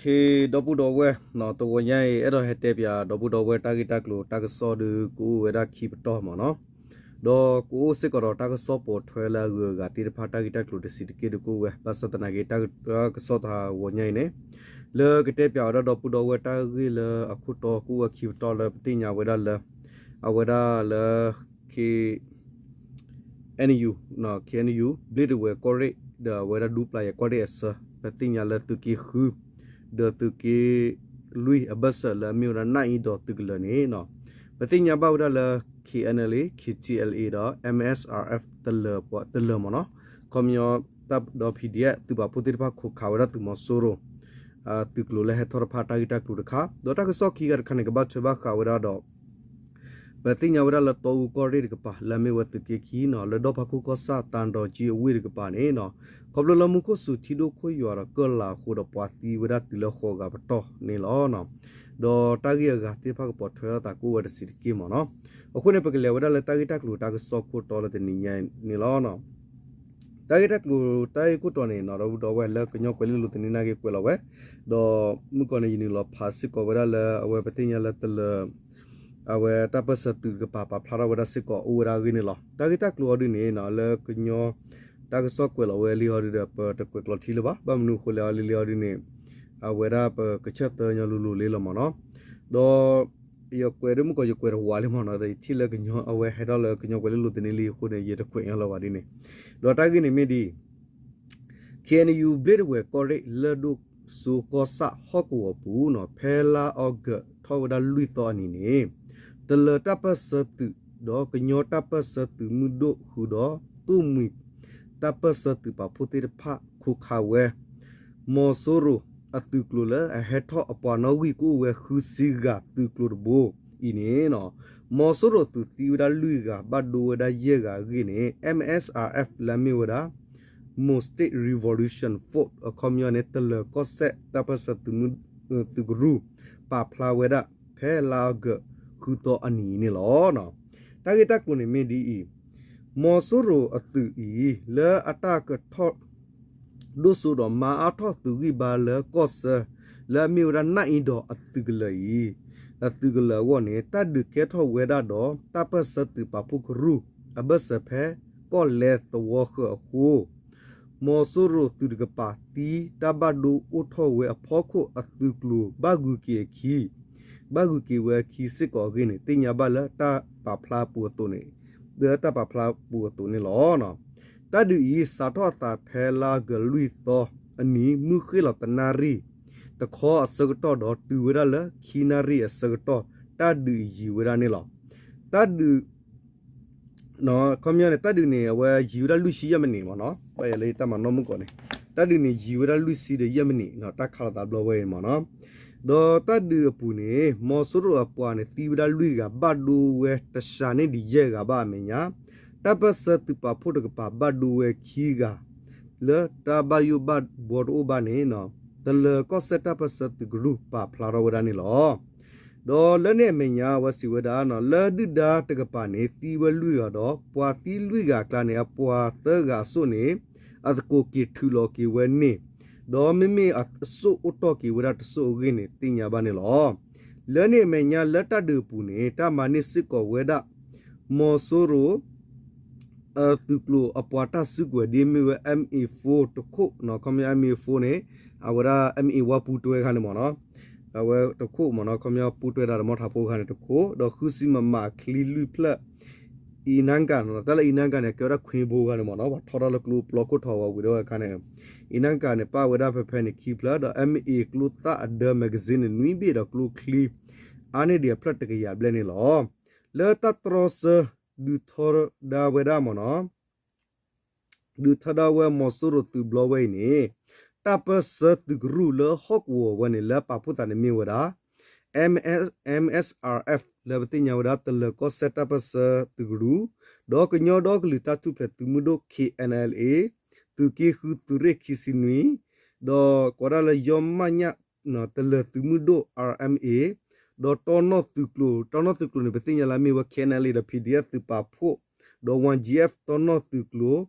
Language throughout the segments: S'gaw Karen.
ဒီပုၢ်ဒီဝဲၢ်, တဂီၤညါအံၤ အဲၣ်ဒိးဟဲတဲပၠး ဒီပုၢ်ဒီဝဲၢ် တၢ်ဂ့ၢ်တၢ်ကျိၤတၢ်ကစီၣ်ဒုး ကအိၣ်ဝဲဒၣ်ခံပတီၢ်မ့ၢ်နီၤ, ဒီးကအိၣ်စ့ၢ်ကီးဒီးတၢ်ကစီၣ်ပိာ်ထွဲလၢအဂုၤအဂၤသ့ၣ်တဖၣ် တၢ်ဂ့ၢ်တၢ်ကျိၤတဆံးတက့ၢ်ဒုးကအိၣ်ဝဲ, ဘၣ်ဆၣ်သနာ်က့ တၢ်ကစီၣ်တဟါဂီၤညါအံၤန့ၣ် လၢကတဲပၠးဝဲဒၣ်ဒီပုၢ်ဒီဝဲၢ် တၢ်ဂ့ၢ်လၢအခိၣ်တီကအိၣ်ဝဲခံပတီၢ် လၢပသ့ၣ်ညါဝဲဒၣ်လၢ အဝဲဒၣ်လၢ K N U, K N U ဘျ့ၣ်တဝဲၤကီၢ်ရ့ၣ် ဒီးအဝဲဒၣ်ဒူပျၤယဲၤကီၢ်ရ့ၣ်အဆၢ ပသ့ၣ်ညါလၢသုးက့ဃု ဒီးသုးက့လွံၢ်အဘၢၣ်စၢၤလၢအမ့ၢ်ဝဲဒၣ် နၣ်အံဒီးသုးကလၢၤန့ၣ် ပသ့ၣ်ညါဘၣ်ဝဲဒၣ်လၢ K N L A, K T L A ဒီး M S R F တလၢၤပှၤ တလၢၤမ့ၢ်နီၤ, ခီပညီ ဒီး P D F သုးပာ်ဖှိၣ်သ့ၣ်တဖၣ်ခိးခးဝဲဒၣ်သုးမီၤစိရိၤ သုးကျိၤလၢဟဲထီၣ်တဖၣ် တၢ်ဂ့ၢ်တၢ်ကျိၤတခါ, ဒီးတၢ်ကစီၣ်ခံဂၤတခါန့ၣ် ကဘၣ်ထွဲဘၣ်ဃးဝဲဒၣ်ဒီး ပသ့ၣ်ညါဝဲဒၣ်လၢတီအူကီၢ်ရ့ၣ်တကပၤ လၢအမ့ၢ်ဝဲသုးက့ခံနီၤ လၢဒီဖးခိၣ်ကီၢ်ဆၣ် သံတောင်ကြီးအဝ့ၢ်တကပၤန့ၣ်နီၤ, ခီဖျိလၢမူခိၣ်စူၤထံဒိၣ်ခိၣ်ယွၤဒီးကၢၢ်လၤအဃိဒီး ပှၤသံဝဲဒၣ်တုၤလၢဃိးဂၤပတီၢ်န့ၣ်လီၤ. ဒီးတၢ်ဂ့ၢ်အဂၤသ့ၣ်တဖၣ်ကပိာ်ထွဲအသးကအိၣ်ဝဲတဆံးတက့ၢ်မ့ၢ်နီၤ, အဃိန့ၣ် ပကလဲၤဝဲဒၣ်လၢတၢ်ဂ့ၢ်တၢ်ကျိၤတၢ်ကစီၣ်ခိၣ်တီလၢတနံၤညါန့ၣ်လီၤ. တၢ်ဂ့ၢ်တၢ်ကျိၤတၢ်ဂ့ၢ်ခိၣ်တီန့ၣ်နီၤ ဒီပုၢ်ဒီဝဲၢ်လၢကညီကွဲၤလ့လိၤသန့နၢ်က့ၤကွဲးလီၤဝဲ, ဒီးမုၢ်ကီၢ်န့ၣ် ယနုာ်လီၤဖးစ့ၢ်ကီးဝဲဒၣ်လၢအဝဲပသ့ၣ်ညါလၢတလၢၤ အဝဲတၢ်ပၢၢ်ဆၢသုးတကပၤ ပာ်ဖျါထီၣ်ဝဲဒၣ်စ့ၢ်ကီးအိၣ်ဝဲဒၣ်အဂ့ၢ်န့ၣ်လီၤ. တၢ်ဂ့ၢ်တၢ်ကျိၤအီၤဒုန့ၣ် လၢကညီတၢ်ကစီၣ်ကွဲးလီၤဝဲလံအီၤဒုဒီး ပတကွဲးကျိးထံလၢၤဘၣ်. ဘၣ်မနုၤအဃိလဲၣ် အီၤလံလံအီၤဒုန့ၣ် အဝဲဒၣ်ပကဆၢၣ်သၢညီလိၤလိၤလံလီၤမ့ၢ်နီၤ, ဒီး ယကွဲးဒ်မုၢ်ကီၢ် ယကွဲးတဝးလံမ့ၢ်နီၤ, ဒီးယထံၣ်လၢကညီအဝဲဟဲထီၣ်လၢကညီကွဲၤလ့လိၤသန့လံအဃိန့ၣ် ယတကွဲးညီလၢၤဘၣ်ဒ်န့ၣ်, ဒီးတၢ်ဂ့ၢ်န့ၣ်မ့ၢ်ဒ်အံၤ K N U ဘျ့ၣ်တဝဲၤကီၢ်ရ့ၣ် လၢၢ်ဒိၣ်စိကီၢ်ဆၣ်ဟီၣ်ကဝီၤပူၤနီၤ ဖဲလါအီကူးထီၣ်ဝဲဒၣ်လွံၢ်သီအနံၤန့ၣ် တလၢၤတၢ်ပၢၢ်ဆၢသုး ဒီးကညီတၢ်ပၢၢ်ဆၢသုးမုၢ်ဒိၣ်ဃုာ်ဒီး သိၣ်မှံၤတၢ်ပၢၢ်ဆၢသုးပာ်ဖှိၣ်သ့ၣ်တဖၣ် ခိးခးဝဲ မီၤစိရိၤအသုးကျိၤလၢအဟဲထီၣ်အပှၤနီၣ်ဂံၢ်ကအိၣ်ဝဲဃုဆံဂၤသုးကျိၤတဘိအံၤန့ၣ် မီၤစိရိၤသုးသံဝဲဒၣ်လွံၢ်ဂၤ ဘၣ်ဒိဝဲဒၣ်ယဲၢ်ဂၤအဂ့ၢ်န့ၣ် M S R F လၢအမ့ၢ်ဝဲဒၣ် Mao State Revolution Force အခီပညီန့ၣ် တလၢၤကီၢ်စဲၣ်တၢ်ပၢၢ်ဆၢသုးမုၢ် သုးကရူၢ် ပာ်ဖျါဝဲဒၣ် ဖဲလါအီကူးဃုသီအနံၤအံၤန့ၣ်လီၤ. တၢ်ဂ့ၢ်တၢ်ကျိၤန့ၣ်မ့ၢ်ဒ်အံၤ, မီၤစိရိၤအသုးအံၤ လၢအတၢ်ကထီၣ် ဒိၣ်စိဒီးမၤအါထီၣ်သုးဂံၢ်ဘါလၢကီၢ်ဆၢ လၢအမ့ၢ်ဝဲဒၣ်နၣ်အံၤဒီးအသုးကလၢၤအံၤ, အသုးကလၢၤအဂီၢ်န့ၣ် တၢ်ဒုးကဲထီၣ်ဝဲဒၣ်ဒီး တၢ်ပၢၢ်ဆၢသုးပာ်ဖှိၣ်ကရူၢ် အဘၢၣ်စၢၤဖဲကီၢ်လဲသဝီဃၢၤအဃိ မီၤစိရိၤသုးတကပၤသံတၢ်ဘၣ်ဒိအိၣ်ထီၣ်ဝဲအဖီခိၣ်အသုးကျိၤဘၣ်ဂုၤက့ၤအခံ, ဘၣ်ဂုၤက့ၤဝဲအခံစ့ၢ်ကီးအဂ့ၢ်န့ၣ် သ့ၣ်ညါဘၣ်လၢတၢ်ပာ်ဖျါပူၤအသိးန့ၣ်, လၢတၢ်ပာ်ဖျါပူၤအသိးန့ၣ်လီၤ. တၢ်ဒုးအံၤ စးထီၣ်အသးဖဲလါအီကူးလွံၢ်သီအနံၤ မုၢ်ဃ့ၢ်လီၤတနၣ်ရံၣ်တခီအဆၢကတီၢ်ဒီးတုၤဝဲဒၣ်လၢခံနၣ်ရံၣ်အဆၢကတီၢ် တၢ်ဒုးယံာ်ဝဲဒၣ်န့ၣ်လီၤ. တၢ်ဒုး ခီပညီန့ၣ် တၢ်ဒုးန့ၣ် အဝဲယံာ်ဝဲဒၣ်လွံၢ်ဆံယဲၢ်မံးနံးမ့ၢ်နီၤ, ဘၣ်ယဲလၢယတၢ်မၤနီၣ်မုၢ်ကီၢ်န့ၣ်, တၢ်ဒုးန့ၣ် ယံာ်ဝဲဒၣ်လွံၢ်ဆံဒီးယဲၢ်မံးနံးနီၤ, တၢ်ခးလိာ်သးဘျီဝဲအံၤမ့ၢ်နီၤ. ဒီးတၢ်ဒုးအပူၤန့ၣ် မီၤစိရိၤအပှၤန့ၣ် သံဝဲဒၣ်လွံၢ်ဂၤ ဘၣ်ဒိဝဲတစှၤန့ၢ်ဒံးယဲၢ်ဂၤဘၣ်အမဲာ်ညါ, တၢ်ပၢၢ်ဆၢသုးပာ်ဖှိၣ်တကပၤ ဘၣ်ဒိဝဲခံဂၤ လၢတၢ်ဘၣ်ယိၣ်ဘၣ်ဘှီတအိၣ်ဘၣ်န့ၣ် တလၢၤကီၢ်စဲၣ်တၢ်ပၢၢ်ဆၢသုးကရူၢ်ပာ်ဖျါထီၣ်ဝဲဒၣ်န့ၣ်လီၤ. ဒီးလၢန့ၣ်အမဲာ်ညါ အဝဲစံးဝဲဒၣ် လၢဒုၣ်ဒါတကပၤန့ၣ် သံဝဲလွံၢ်ဂၤဒီး ပှၤသံလွံၢ်ဂၤအကျါန့ၣ် အပှၤသၢဂၤအစိၣ်န့ၣ် အသကိးက့ၤထုးလီၤက့ၤဝဲန့ၣ်, ဒီးမ့မ့ၢ်အစိၣ်အိၣ်တီၢ်က့ၤဝဲဒၣ်တစိၣ်အဂ့ၢ်န့ၣ် သ့ၣ်ညါဘၣ်န့ၣ်လီၤ. လၢန့ၣ်အမဲာ်ညါ လၢတၢ်ဒုးအပူၤန့ၣ် တၢ်မၤန့ၢ်စ့ၢ်ကီးဝဲဒၣ် မီၤစိရိၤ သုးကျိၤအပှၤတၢ်စုကဝဲၤဒ်မ့ၢ်ဝဲ M A four တခိၣ်, ခီပညီ M A four န့ၣ် အဝဲဒၣ် M A one ပူတွဲခါန့ၣ်မ့ၢ်နီၤ, အဝဲတခိၣ်မ့ၢ်နီၤ, ခီပညီပူတွဲဒၣ်ဒီးမီထးဖိခါန့ၣ်တခိၣ်, ဒီးဃုဆံ မမ အချံလွံၢ်ဖျၢၣ်, အံနါကၤနီၤ, တၢ်လၢအံနါကၤန့ၣ် ကဲဝဲဒၣ်ခွ့ဘိခါန့ၣ်မ့ၢ်နီၤ, ပှၤထီထီၣ်လၢကျိပျီခိၣ်ထီဝဲဝံၤဒီးဝဲခါန့ၣ်, အံနါကၤန့ၣ် ပၣ်ဝဲဒၣ်ဖဲဖဲန့ၣ်ခံဖျၢၣ်, ဒီး M A ကျိသၣ်အဒၢ magazine န့ၣ် နွံဘ့ၣ်ဒီးကျိချံ အါန့ၢ်ဒံးအဖျၢၣ်တကယၤဘျဲၣ်န့ၣ်လီၤ. လၢတၢ်တြီဆၢ ဒုးထီဒါဝဲဒၣ်မ့ၢ်နီၤ, ဒုးထီဒါဝဲမီၤစိရိၤသုးဘျီဝဲအံၤန့ၣ်, တၢ်ပၢၢ်ဆၢသုးကရူၢ်လၢဟီၣ်ကဝီၤဝဲန့ၣ် လၢပာ်ဖှိၣ်သးန့ၣ်မ့ၢ်ဝဲဒၣ် M S, M S R F လၢပသ့ၣ်ညါဝဲဒၣ် တလၢၤကီၢ်စဲၣ်တၢ်ပၢၢ်ဆၢသုးကရူၢ်, ဒီးကညီဒီကလုာ်တၢ်ထူၣ်ဖျဲးသုးမုၢ်ဒိၣ် K N L A, သုးက့ဃုသုးရ့ၣ်ခံဆံနွံ, ဒီးကိးဒၣ်လၢယီမၣ်ညၣ် တလၢၤသုးမုၢ်ဒိၣ် R M A, ဒီးတီနီၣ်သုးကျိၤ, တီနီၣ်သုးကျိၤန့ၣ် ပသ့ၣ်ညါလၢအမ့ၢ်ဝဲ K N L A ဒီး P D F သုးပာ်ဖှိၣ်, ဒီး Y G F တီနီၣ်သုးကျိၤ,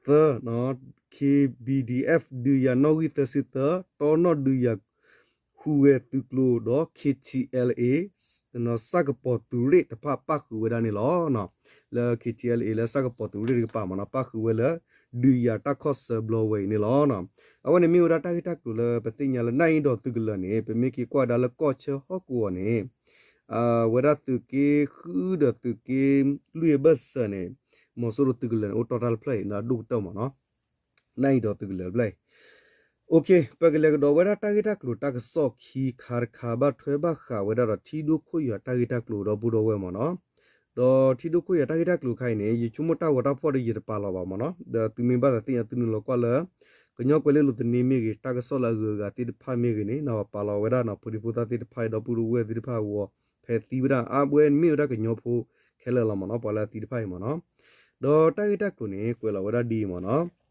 သၢ, K B D F ဒုးယၤနီၣ်ဂံၢ်သၢဆံသၢ, တီနီၣ်ဒုးယၤ ခူၣ်ဂဲၤသုးကျိၤဒီး ခ့ထံၣ်အဲလ်အ့ စၢ်ကပီၤသုးရ့ၣ်တဖၣ်ပၣ်ဃုာ်ဝဲဒၣ်န့ၣ်လီၤ. လၢ ခ့ထံၣ်အဲလ်အ့ လၢစၢ်ကပီၤသုးရ့ၣ်တကပၤမ့ၢ်နီၤ ပၣ်ဃုာ်ဝဲလၢ ဒုးယၤတၢ်ခီၣ်ဆၢဘျီဝဲအံၤန့ၣ်လီၤ. အဝဲန့ၣ်မ့ၢ်ဝဲဒၣ်တၢ်ဂ့ၢ်တၢ်ကျိၤလၢပသ့ၣ်ညါလၢနၣ်အ့ဒီးသုးကလၢၤန့ၣ် ပမ့ၢ်က့ၤကွၢ်ဒၣ်လၢကီၢ်ဆၢဟီၣ်ကဝီၤန့ၣ် ဝဲဒၣ်သုးက့ဃုဒီးသုးက့လွံၢ်အဘၢၣ်စၢၤန့ၣ် မီၤစိရိၤသုးကလၢၤန့ၣ် အိၣ်တီတၢ်တဖျၢၣ်အံၤ ဒိၣ်ကတၢၢ်မ့ၢ်နီၤ နၣ်အ့ဒီးသုးကလၢၤတဖျၢၣ်အံၤ ပကလဲၤကဒီးဝဲဒၣ်တၢ်ဂ့ၢ်တၢ်ကျိၤတၢ်ကစီၣ်ခံခါတခါ ဘၣ်ထွဲဘၣ်ဃးဝဲဒၣ်ဒီးထံဒိၣ်ခိၣ်ယွၤတၢ်ဂ့ၢ်တၢ်ကျိၤဒီပုၢ်ဒီဝဲၢ်မ့ၢ်နီၤ. ဒီးထံဒိၣ်ခိၣ်ယွၤတၢ်ဂ့ၢ်တၢ်ကျိၤခါအံၤန့ၣ် ယဆိကမိၣ်တၢ်ဂီၤတၢ်ဖီၣ်ဒီးယတပာ်လီၤဘၣ်မ့ၢ်နီၤ ဒီးသုမ့ၢ်ဘၣ်သးသ့ၣ်ညါသုနုာ်လီၤကွၢ်လၢ ကညီကွဲၤလ့လိၤသန့မ့ၢ်ဂ့ၤ တၢ်ကစီၣ်လၢအဂုၤအဂၤသ့ၣ်တဖၣ်မ့ၢ်ဂ့ၤန့ၣ် ပာ်လီၤဝဲဒၣ်နီၤ ဖိဒံဖိသၣ်သ့ၣ်တဖၣ်ဒီပုၢ်ဒီဝဲၢ်သ့ၣ်တဖၣ်အဂီၢ် ဖဲသံဝဲဒၣ် အါဝဲမ့ၢ်ဝဲဒၣ်ကညီဖိခဲလၢာ်လီၤမ့ၢ်နီၤ ပှၤလၢအသံတဖၣ်အံၤမ့ၢ်နီၤ. ဒီးတၢ်ဂ့ၢ်တၢ်ကျိၤန့ၣ် ကွဲးလီၤဝဲဒၣ်ဒ်အံၤမ့ၢ်နီၤ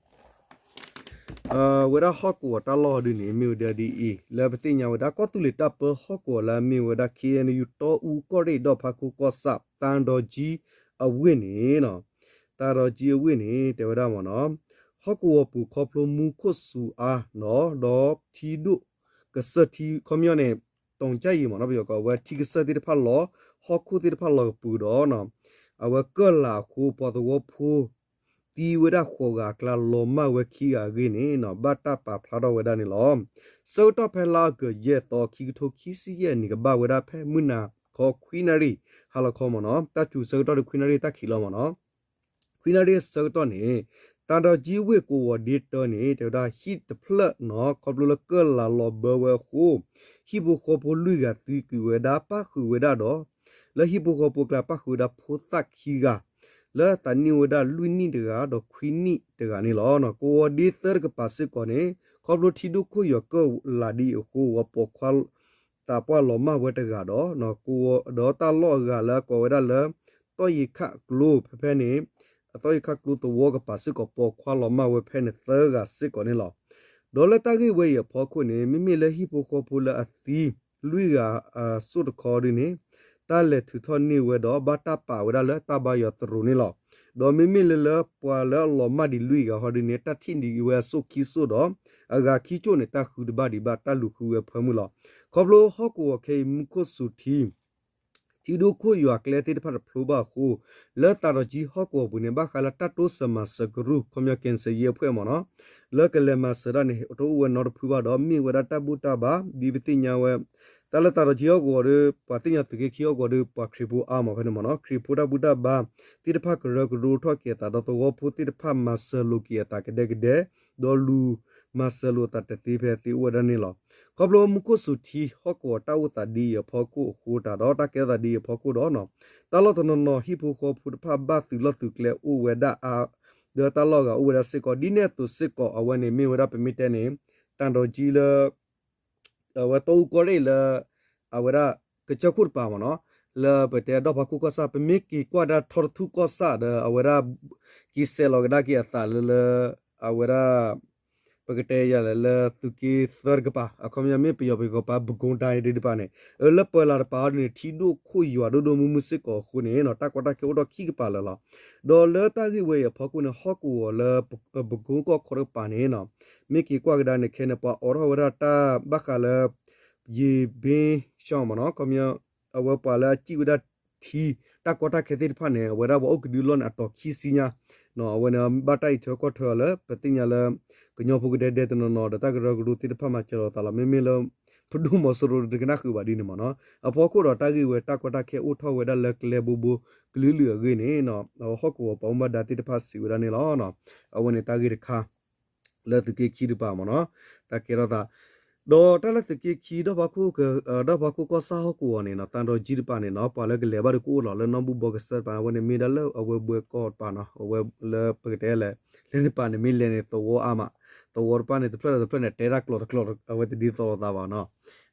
ဝဲဒၣ်ဟီၣ်ကဝီၤတၢ်လီၢ်ဒ်န့ၣ် မ့ၢ်ဝဲဒၣ်ဒ်အံၤ လၢပသ့ၣ်ညါဝဲဒၣ်ကီၢ်သူလ့ၤတၢ်ပၢဟီၣ်ကဝီၤလၢအမ့ၢ်ဝဲဒၣ် ခ့ၣ်အဲၣ်ယူၣ် တီအူကီၢ်ရ့ၣ်ဒီၣ်ဖးခိၣ်ကီၢ်ဆၣ် သၣ်ဒီကၠံအဝ့ၢ်န့ၣ် သၣ်ဒီကၠံအဝ့ၢ်န့ၣ် တဲဝဲဒၣ်မ့ၢ်နီၤ ဟီၣ်ကဝီၤပူၤခီဖျိမူခိၣ်စူၤအါနီၤ ဒီးထံဒိၣ်ကစၢၢ်ထံ ခီပညီန့ၣ် တီကၠံအံၤမ့ၢ်နီၤ ပယီၤကိးဝဲထံကစၢၢ်သ့ၣ်တဖၣ်လီၤ ဟီၣ်ခိၣ်သ့ၣ်တဖၣ်လီၤကပူၤဒီး အဝဲကၢၢ်လၤအဃိ ပှၤသဝီဖိ သံဝဲဒၣ်ဃိးဂၤအကျါ လီၤမၢ်ဝဲခံဂၤအဂ့ၢ်န့ၣ် ဘၣ်တၢ်ပာ်ဖျါထီၣ်ဝဲဒၣ်န့ၣ်လီၤ. ဆၢကတီၢ်ဖဲလါအီကူး ယဲၢ်သီ ခံကထိခံဆံယဲၢ်နံၣ် ကဘၣ်ဝဲဒၣ်ဖဲမုၢ်နၤခီခွံနၣ်ရံၣ် ဟါလီၤခီမ့ၢ်နီၤ တၢ်စူၤဆၢကတီၢ်ဒီးခွံနၣ်ရံၣ်တၢ်ခံးလီၤမ့ၢ်နီၤ ခွံနၣ်ရံၣ်အဆၢကတီၢ်န့ၣ် သၣ်ဒီကၠံဝ့ၢ်ကဝီၤဒ့တၢန့ၣ် တဲဝဲဒၣ်ဟံၣ်တဖျၢၣ်နီၤ ခီဖျိလၢကၢၢ်လၤလီၤဘၢဝဲအဃိ ဟံၣ်ဖိဃီဖိလွံၢ်ဂၤသံကွံာ်ဝဲဒၣ် ပၣ်ဃုာ်ဝဲဒၣ်ဒီး လၢဟံၣ်ဖိဃီဖိအကျါ ပၣ်ဃုာ်ဝဲဒၣ်ဖိသၣ်ခံဂၤ လၢအသးနံၣ်အိၣ်ဝဲဒၣ်လွံၢ်နံၣ်တဂၤ ဒီးခွံနံၣ်တဂၤန့ၣ်လီၤ. ကဝီၤဒ့သၢတကပၤစ့ၢ်ကီးန့ၣ် ခီဖျိထံဒိၣ်ခိၣ်ယွၤကၢၢ်လၤဒ်အံၤအဃိ ဝဲပိာ်ခွါ သးပှၢ်လီၤမၢ်ဝဲတဂၤဒီး ဒီးတၢ်လီၢ်အဂၤလၢအကိးဝဲဒၣ်လၢ သီၣ်ယံၤခၣ်ကျိ ဖဲဖဲန့ၣ် အသီၣ်ယံၤခၣ်ကျိသဝီကပၤစ့ၢ်ကီး ပိာ်ခွါလီၤမၢ်ဝဲဖဲန့ၣ်သၢဂၤစ့ၢ်ကီးန့ၣ်လီၤ. ဒီးလၢတၢ်ဂ့ၢ်ဝဲအံၤအဖီခိၣ်န့ၣ် မ့မ့ၢ်လၢဟံၣ်ဖိဃီဖိလၢအသံလွံၢ်ဂၤအစိၣ်တခီဒ်န့ၣ် တၢ်လဲၤထုးထီၣ်န့ၢ်ဝဲဒီး ဘၣ်တၢ်ပာ်ဝဲဒၣ်လၢတၢ်ဘါယွၤသရိာ်န့ၣ်လီၤ. ဒီးမ့မ့ၢ်လၢလၢပှၤလၢအလီၤမၢ်ဒံးလွံၢ်ဂၤဟီဒ်န့ၣ် တၢ်ထံၣ်ဒံးဝဲအစိၣ်ခံစိၣ်ဒီး အဂၤခံစိၣ်န့ၣ် တၢ်ဃုတဘၣ်ဒံးဘၣ်တၢ်လူၤဃုဝဲအဖၢမုၢ်လီၤ. ခီဖျိဟီၣ်ကဝီၤခဲအံၤမူခိၣ်စူၤထံ ထံဒိၣ်ခိၣ်ယွၤကျဲသ့ၣ်တဖၣ်တဖျိဘၣ်အဃိ လၢသးဒီကၠံဟီၣ်ကဝီၤပူၤန့ၣ် ဘၣ်ဃးလၢတၢ်တိစၢၤမၤစၢၤကရူၢ် ခီပညီ ကဲစၢယဲၢ်ဖှဲၣ်မ့ၢ်နီၤ လၢကလဲၤမၤစၢၤတၢ်န့ၣ် တအိၣ်ဝဲနီတဖုဘၣ်ဒီး မ့ၢ်ဝဲဒၣ်တၢ်ဘူၣ်တၢ်ဘါ ဒ်ပသ့ၣ်ညါဝဲ တၢ်လၢသးဒီကၠံဟီၣ်ကဝီၤဒီး ပှၤသ့ၣ်ညါသုးက့ခံဟီၣ်ကဝီၤဒီး ပှၤခရံာ်ဖိအါမးဖဲန့ၣ်မ့ၢ်နီၤ ခရံာ်ဖိတၢ်ဘူၣ်တၢ်ဘါသ့ၣ်တဖၣ်ကရၢကရိထီၣ်က့ၤအသးဒီးသဝီဖိသ့ၣ်တဖၣ်မၤစၢၤလိာ်က့ၤအသးကဒဲကဒဲ ဒီးလူၤမၤစၢၤလိာ်အသးတသ့ဖဲသ့အိၣ်ဝဲဒၣ်န့ၣ်လီၤ. ခီဖျိမူခိၣ်စူၤထံဟီၣ်ကဝီၤတၢ်အိၣ်သးဒ်အံၤအဖီခိၣ်အဃိတၢ်ဒီး တၢ်ကဲထီၣ်သးဒ်အံၤအဖီခိၣ်ဒီး တၢ်လီၢ်တနီၤနီၤဟံၣ်ဖိဃီဖိတဖၣ်ဘၣ်သုးလီၢ်သုးကျဲအိၣ်ဝဲဒၣ်အါ ဒီးတၢ်လီၢ်ဂၤအိၣ်ဝဲဒၣ်စ့ၢ်ကီး ဒ်န့ၣ်အသိးစ့ၢ်ကီး အဝဲန့ၣ်မ့ၢ်ဝဲဒၣ်ပမ့ၢ်တဲန့ၣ် တၢ်ဒီကၠံလၢ အဝဲတီအူကီၢ်ရ့ၣ်လၢ အဝဲဒၣ်ကစၢၢ်ခိၣ်တပၤမ့ၢ်နီၤ လၢပတဲဒီၣ်ဖးခိၣ်ကီၢ်ဆၣ် ပမ့ၢ်က့ၤကွၢ်ဒၣ်ထီတထူၣ်ကီၢ်ဆၣ်ဒီး အဝဲဒၣ် က့ၤစဲးလီၤကဒါက့ၤအသးလၢလၢ အဝဲဒၣ် ပကတဲယၤလဲၣ်လၢသုးက့သၢတကပၤ အခီပညီမ့ၢ်ပယီၤပကပၤ ပကိတၢ်ဒ်တပၤန့ၣ် လၢပၢၤလးတပၤအီၤဒ်န့ၣ် ထံဒိၣ်ခိၣ်ယွၤဒိၣ်ဒိၣ်မုၢ်မုၢ်စ့ၢ်ကီးအဃိန့ၣ် တၢ်ကီတၢ်ခဲအိၣ်ထီၣ်ခံကပၤလၢာ်လီၤ. ဒီးလၢတၢ်ဂ့ၢ်ဝဲအံၤအဖီခိၣ်န့ၣ် ဟီၣ်ကဝီၤလၢ ပကိကီၢ်ခီတကပၤန့ၣ် မ့ၢ်က့ၤကွၢ်ကဒါန့ၣ် ခဲန့ၣ် ပှၤအိးထီၣ်ဝဲဒၣ်တၢ်ဘၣ်ဃးလၢ ယ့ၤဘ့ၣ်ရှီၣ်မ့ၢ်နီၤ ခီပညီ အဝဲပှၤလၢအစံၣ်ဝဲဒၣ်ထံ တၢ်ကီတၢ်ခဲသ့ၣ်တဖၣ်န့ၣ် အဝဲဒၣ်ပှၤအိၣ်ကဒုလီၢ်န့ၣ် အတီၤခံဆံညါ အဝဲန့ၣ် ဘၣ်တၢ်အံးထွဲကွၢ်ထွဲအီၤလၢ ပသ့ၣ်ညါလၢ ကညီဖိကဒဲဒဲတနီၤနီၤဒီး တၢ်ကရၢကရိသ့ၣ်တဖၣ်မၤစၢၤလိာ်သးလီၤ. မ့မ့ၢ်လၢ ပဒိၣ်မီၤစိရိၤတကနၣ်ဃုာ်ဘၣ်ဒ်န့ၣ်မ့ၢ်နီၤ အဖီခိၣ်ဒီးတၢ်ဂ့ၢ်ဝဲတၢ်ကီတၢ်ခဲအိၣ်ထီၣ်ဝဲဒၣ်လၢကျဲဘိဘိကလုာ်လုာ်အဂ့ၢ်န့ၣ် ဟီၣ်ကဝီၤပှၤမူဘၣ်ဒါသ့ၣ်တဖၣ်စံးဝဲဒၣ်န့ၣ်လီၤ. အဝဲန့ၣ်တၢ်ဂ့ၢ်တခါ လၢသုးက့ခံတပၤမ့ၢ်နီၤ တၢ်ကဲထီၣ်သး ဒီးတၢ်လၢသုးက့ခံ ဒီၣ်ဖးခိၣ်ကီၢ်ဆၣ်ဟီၣ်ကဝီၤန့ၣ်နီၤ သၣ်ဒီကၠံတပၤန့ၣ်နီၤ ပှၤလၢကလဲၤဘၣ်ဒီးကအိၣ်လီၤ လၢနီၢ်ဘူၣ်ဘီကစၢၢ်တပၤန့ၣ် အဝဲန့ၣ်မ့ၢ်ဒၣ်လၢအဝဲဘှဲကီၢ်တပၤနီၤ အဝဲလၢပကတဲလဲၣ် လၢတပၤန့ၣ် မ့ၢ်လဲၤန့ၣ်သဝီအါမး သဝီတပၤန့ၣ် တဖျၢၣ်ဒီးတဖျၢၣ်န့ၣ် တဲတၢ်ကျိာ်တကျိာ် အဝဲတဒ်သိးလိာ်သးဘၣ်နီၤ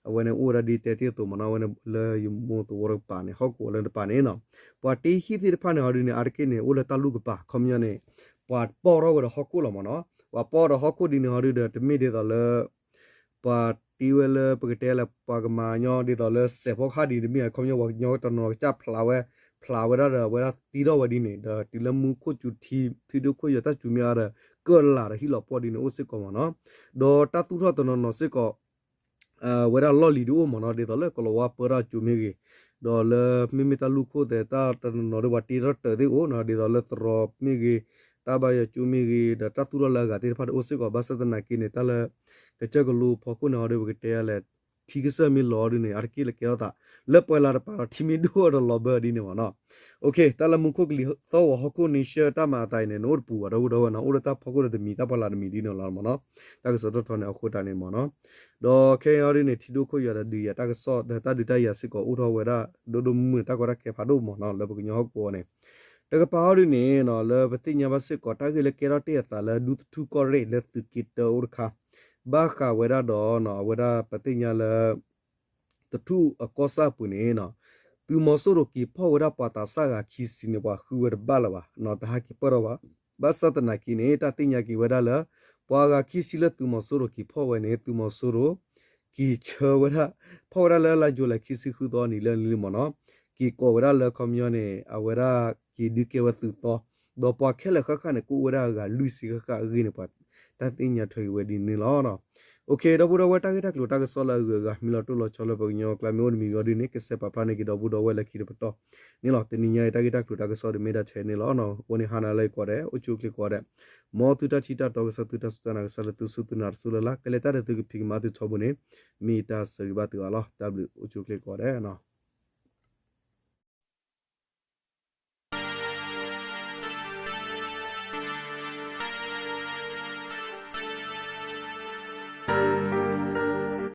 အဝဲန့ၣ်အိၣ်ဝဲဒၣ်ဒ်တဲတ့ၢ်အသိးမ့ၢ်နီၤ အဝဲန့ၣ်လၢယမိၢ်သဝီတကပၤန့ၣ် ဟီၣ်ကဝီၤလၢတပၤန့ၣ်နီၤ ပှၤတ့ဟံၣ်သ့ၣ်တဖၣ်န့ၣ် ဟီဒုန့ၣ် အါတက့ၢ်န့ၣ် အိၣ်လၢတၢ်လူၢ်ကပၤ ခီပညီန့ၣ် ပှၤပီၢ်ထီၣ်ဝဲဒီးဟီၣ်ခိၣ်လီၤမ့ၢ်နီၤ ပှၤပီၢ်ဒီးဟီၣ်ခိၣ်ဒ်န့ၣ် ဟီဒုဒီး တမ့ၢ်ဒ်သိးလၢ ပှၤတ့ဝဲလၢပကတဲလၢ ပှၤကမၤညီဒ်သိးလၢစဲးဖီကဟၣ်ဒ်န့ၣ် တမ့ၢ် ခီပညီပှၤကညီတနီၤကစၢ်ဖျးဝဲ ဖျးဝဲဒၣ်ဒီး အဝဲဒၣ်သံထီၣ်ဝဲဒ်န့ၣ် ဒီးတုၤလၢမူခိၣ်စူၤထံ ထံဒိၣ်ခိၣ်ယွၤတၢ်စူၤမ့ၢ်အါဒီး ကၢၢ်လၤဒီးဟံၣ်လီၤပှီၢ်ဒ်န့ၣ် အိၣ်စ့ၢ်ကီးမ့ၢ်နီၤ ဒီးတၢ်သူၣ်ထီၣ်တနီၤနီၤစ့ၢ်ကီး ဝဲဒၣ်လီၢ်လံၤဒုးအိၣ်မ့ၢ်နီၤ, ဒ်သိးလၢကိၤလၤဝါပၢတၢ်ကၠိမ့ၢ်ဂ့ၤ, ဒီးလၢမ့မ့ၢ်တၢ်လူၢ်ခိၣ်သဲးတၢ်တနီၤနီၤဒီးပှၤတ့ထီၣ်တၢးသ့ၣ်အိၣ်နီၤ, ဒ်သိးလၢသရိာ်မ့ၢ်ဂ့ၤ, တၢ်ဘါယွၤကၠိမ့ၢ်ဂ့ၤ, ဒီးတၢ်သူၣ်ထီၣ်လၢအဂၤသ့ၣ်တဖၣ်ဒီးအိၣ်စ့ၢ်ကီး, ဘၣ်ဆၣ်သနာ်က့န့ၣ် တၢ်လၢ ကစၢၢ်ကလိဖီခိၣ်န့ၣ်အီၤဒီး ပကတဲအလဲၣ်, ထံကစၢၢ်မ့ၢ်လီၤအီၤဒုးန့ၣ် အါတက့ၢ်လၢကဲထီၣ်သး လၢပှဲၤလၢတပာ်ဒီး ထံမ့ၢ်ဒိၣ်အီၤဒီးလီၤဘၢဒ်န့ၣ်မ့ၢ်နီၤ. တၢ်လၢမူခိၣ်ကလံၤသီၣ်ဂီၤဟီၣ်ခိၣ်န့ၣ် ဆှၢတၢ်မၤအသးအံၤန့ၣ် နအိၣ်တပူၤဘၣ် ဒီပုၢ်ဒီဝဲၢ်နီၤ, အိၣ်ဒီးတၢ်ဖီခိၣ်ဒီးတမံၤ တၢ်ဖီလာ်တမံၤဒ်န့ၣ်လီၤမ့ၢ်နီၤ, တၢ်ကစီၣ်ထီၣ်ထီန့ၣ်အဃိတၢ်န့ၣ်မ့ၢ်နီၤ. ဒီးခဲအံၤအီၤဒုးန့ၣ် ထံဒိၣ်ခိၣ်ယွၤဒီးဒုးယၤတၢ်ကစီၣ်ဒီးတၢ်ဒုးတၢ်ယၤစ့ၢ်ကီးအိၣ်ထီၣ်ဝဲဒၣ် ဒိၣ်ဒိၣ်မုၢ်မုၢ် တၢ်ကီတၢ်ခဲဖးဒိၣ်မ့ၢ်နီၤ လၢပကညီဟီၣ်ကဝီၤန့ၣ် တကပၤအီၤဒုးန့ၣ်နီၤ လၢပသ့ၣ်ညါဘၣ်စ့ၢ်ကီးတၢ်ဂ့ၢ်လၢကဲထီၣ်တ့ၢ်အသးလၢဒူသထူၣ်ကီၢ်ရ့ၣ်လၢသုးက့တၢအိၣ်တခါ ဘၣ်ဃးဝဲဒၣ်ဒီး အဝဲဒၣ်ပသ့ၣ်ညါလၢ သထူၣ်အကီၢ်ဆၣ်အပူၤန့ၣ်နီၤ သုးမီၤစိရိၤက့ၤဖီၣ်ဝဲဒၣ်ပှၤသးစၢ်ဂၤခံဆံန့ၣ် ပှၤဃုဝဲတဘၣ်လၢၤဘၣ်နီၤ တဟးက့ၤပၢၢ်ထီၣ်ဘၣ်. ဘၣ်ဆၣ်သနာ်က့န့ၣ် တၢ်သ့ၣ်ညါက့ၤဝဲဒၣ်လၢ ပှၤဂၤခံဆံလၢသုးမီၤစိရိၤက့ၤဖီၣ်ဝဲန့ၣ် သုးမီၤစိရိၤ က့ၤဆှၢဝဲဒၣ် ဖီၣ်ဝဲဒၣ်လၢလါယူၤလံခံဆံဃုသီနံၤလၢနံၤလံမ့ၢ်နီၤ က့ၤကိးဝဲဒၣ်လၢခီပညီန့ၣ် အဝဲဒၣ်က့ၤဒုးကဲဝဲသုးသီ ဒီးပှၤခဲလၢာ်ဃၣ်ဃၣ်န့ၣ် ကအိၣ်ဝဲဒၣ်အဂၤလွံၢ်ဆံဃၣ်ဃၣ်အဂ့ၢ်န့ၣ် ပှၤတၢ်သ့ၣ်ညါထွဲက့ၤဝဲဒ်န့ၣ်လီၤ. အိၣ်ခ့ ဒီပုၢ်ဒီဝဲၢ် တၢ်ဂ့ၢ်တၢ်ကျိၤတၢ်ကစီၣ်လၢအဂုၤအဂၤ မ့ၢ်လီၤတိၢ်လီၤဆီလၢပှၤကညီကျါမ့ၢ်အိၣ်တမံၤမံၤအီၤဒ်န့ၣ် ကစဲးပာ်ဖျါန့ၢ်က့ၤဒီပုၢ်ဒီဝဲၢ်လၢခံတပတီၢ်န့ၣ်လီၤ. တနံၤညါအံၤ တၢ်ဂ့ၢ်တၢ်ကျိၤတၢ်ကစီၣ်ဒုးမ့ၢ်ဒၣ်ထဲန့ၣ်လီၤ. အဃိန့ၣ် ဟါနၤလၢအံၤကိးဂၤဒဲး အိၣ်ဆူၣ်အိၣ်ချ့ကိးဂၤဒဲး မ်သုတၢ်ထံၣ်တၢ်တီကစၢ် သုတၢ်စူၢ်တၢ်နာ်ကစၢ်လၢသုစူၢ်သုနာ်တစူၢ်လၢ်လၢ် ကလဲၤတၢ်ဒီးသုကဖံးကမၤသုထီဘိန့ၣ် မ့ၢ်တၢ်ဆၢဂ့ၤဘၣ်သုအါလီၤ. တၢ်ဘျုး အိၣ်ဆူၣ်အိၣ်ချ့ကိးဂၤဒဲး